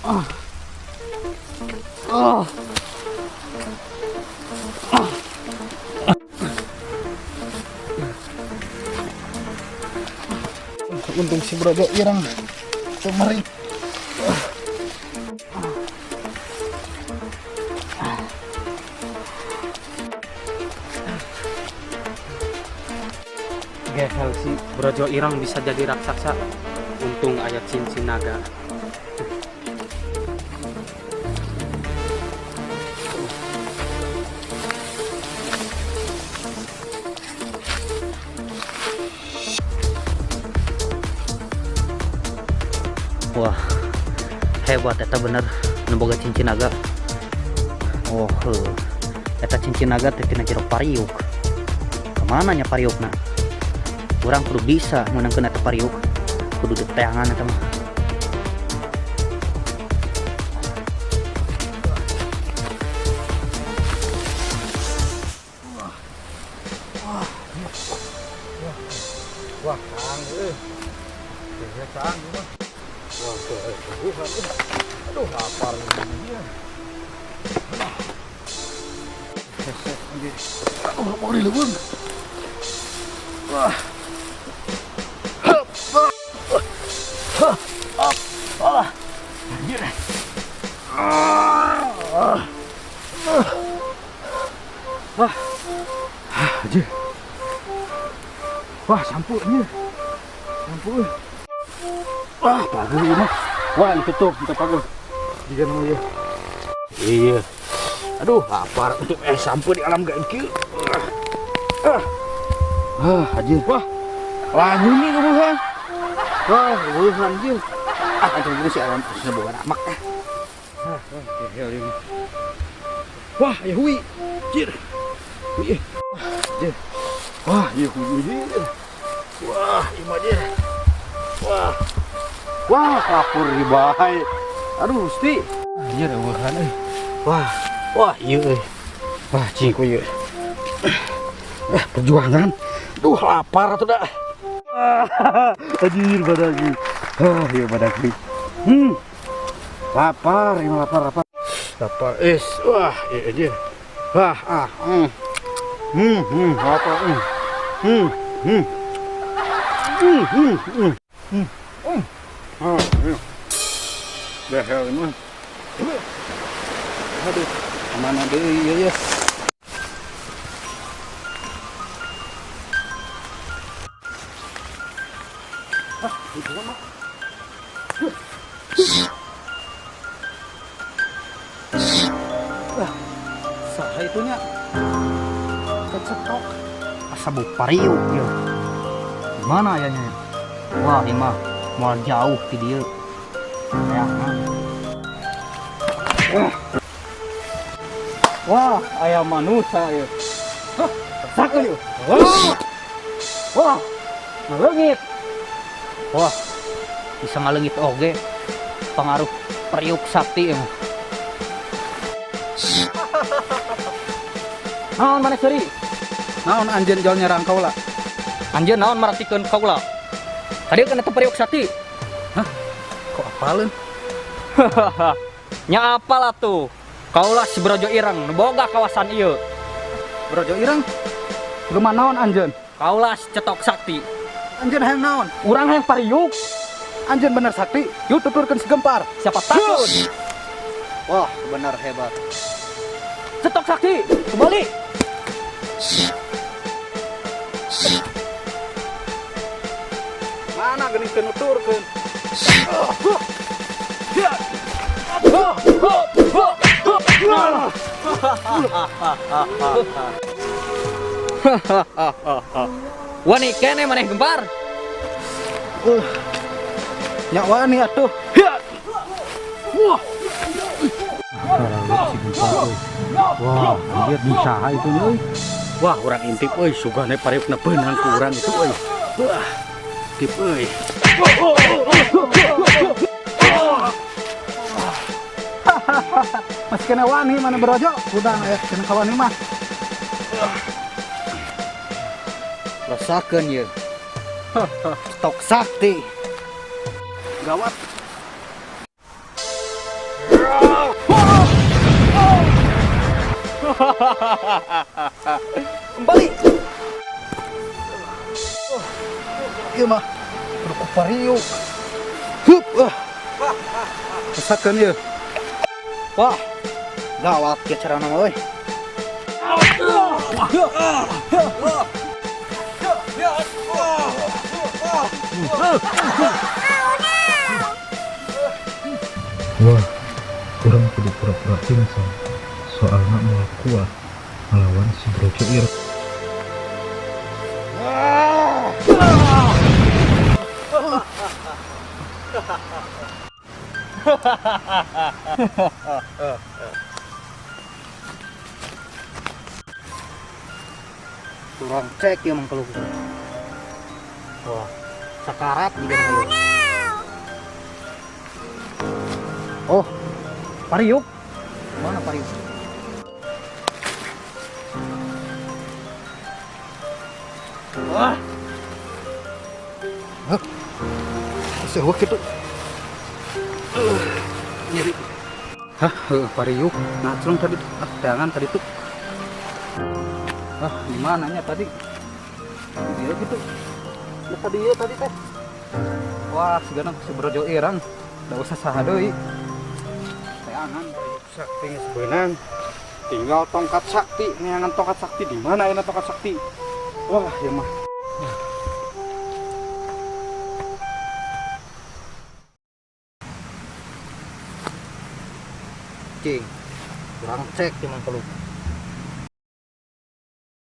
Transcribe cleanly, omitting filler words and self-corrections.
Ah. Ah. Ah. Untung si Brojo ireng kemari. Gehel si Brojo Ireng bisa jadi raksasa. Untung aya cincin naga. Wah, hebat eta, bener nu boga cincin naga. Oh, heuh. Eta cincin naga teh tina jero pariuk. Kemana nya pariukna? Urang kudu bisa meunangkeun eta pariuk. Kudu diteangan eta mah. Wah, Kang, euy. Iya, Kang, ieu mah. Wah, tuh, bukan, euy. Aduh, lapar ini. Hese, anjir. Aduh, mau di leuweung. Wah. Hup, ah. Huh, up, ah. Anjir. Ah. Ah. Wah. Ah, anjir. Wah, sampeu anjir. Sampeu. Wah, paguh ieu mah. Wah, ditutup, itu paguh. Jika nama ieu. Iya. Aduh, lapar untuk sampeu di alam gaib kieu. Ah. Ah, anjir. Wah. Lanjut nih kebuhan. Wah, kebuhan anjir. Ah, anjir gini si alam terusnya boga ramak eh. Ah, wah, gehel ini. Wah, ya hui. Anjir. Hui. Anjir. Wah, iya hui anjir. Wah, ieu mah anjir. Wah. Wah, kapur di bae. Aduh, Gusti. Anjir, eueuhan euy. Wah, wah, iya euy. Wah, cing ku ieu. Perjuangan. Duh, lapar atuh dah. Anjir, badag. Ah, iya badag. Lapar, ini lapar, lapar. Lapar, is. Wah, iya anjir. Wah, ah. Lapar. Ah, iya. Behel ini mah. Aduh, kemana deh, iya, iya. Ah, itu mah. Wah, saha itu nya? Kecetok. Asa bau pariuk ya. Mana ayahnya? Wah, ini mah moal jauh ti dieu. Teangan. Wah. Wah, aya manusia ya. Hah, rasakeun ieu. Wah. Wah, ngaleungit. Wah, bisa ngaleungit oge. Pengaruh periuk sakti emang. Naon maneh seuri? Naon anjeun jol nyerang kaula? Anjeun naon maratikeun kaula? Kadieu kan eta periuk sakti. Hah? Kok apaleun? Nya apal atuh. Kaula si Brojo Ireng nu boga kawasan ieu. Brojo Ireng? Jelema naon anjeun? Kaula si Cetok Sakti. Anjeun hayang naon? Urang hayang pariuk. Anjeun bener sakti? Yuk tuturkeun si Gempar. Siapa takut? Wah, benar hebat. Cetok Sakti, kembali. Mana geuning teu nuturkeun? Wani keneh maneh Gempar. Nya wani atuh. Wah. Wah, anjir di saha itu euy. Wah, urang intip euy, sugane pariukna beunang ku urang itu euy. Wah, intip euy. Masih kena wani mana Brojo? Udah ya, kena kawani mah. Rasakeun ieu. Cetok Sakti. Gawat. Kembali. Ieu mah kudu ku pariuk. Hup. Ah. Pesakeun ieu. Wah. Gawat ya carana mah euy. Wah, urang kudu pura-pura pingsan. Soalna moal kuat ngelawan si Brojo Ireng. Kurang cek ya mang kalau. Wah, sakarat juga mang. Oh, pariuk. Mana pariuk? Wah. Hah? Sewa gitu. Nyeri. Hah, heuh, pariuk. Ngaclong tadi tuh. Ah, jangan tadi tuh. Ah, di mananya tadi? Dia gitu. Ya, tadi ya tadi teh. Wah, segana si Brojo Ireng. Da usah saha deui. Teangan Sakti geus beunang. Tinggal tongkat sakti, neangan tongkat sakti di mana enak tongkat sakti? Wah, ya mah. Cing. Kurang cek cuman kalau.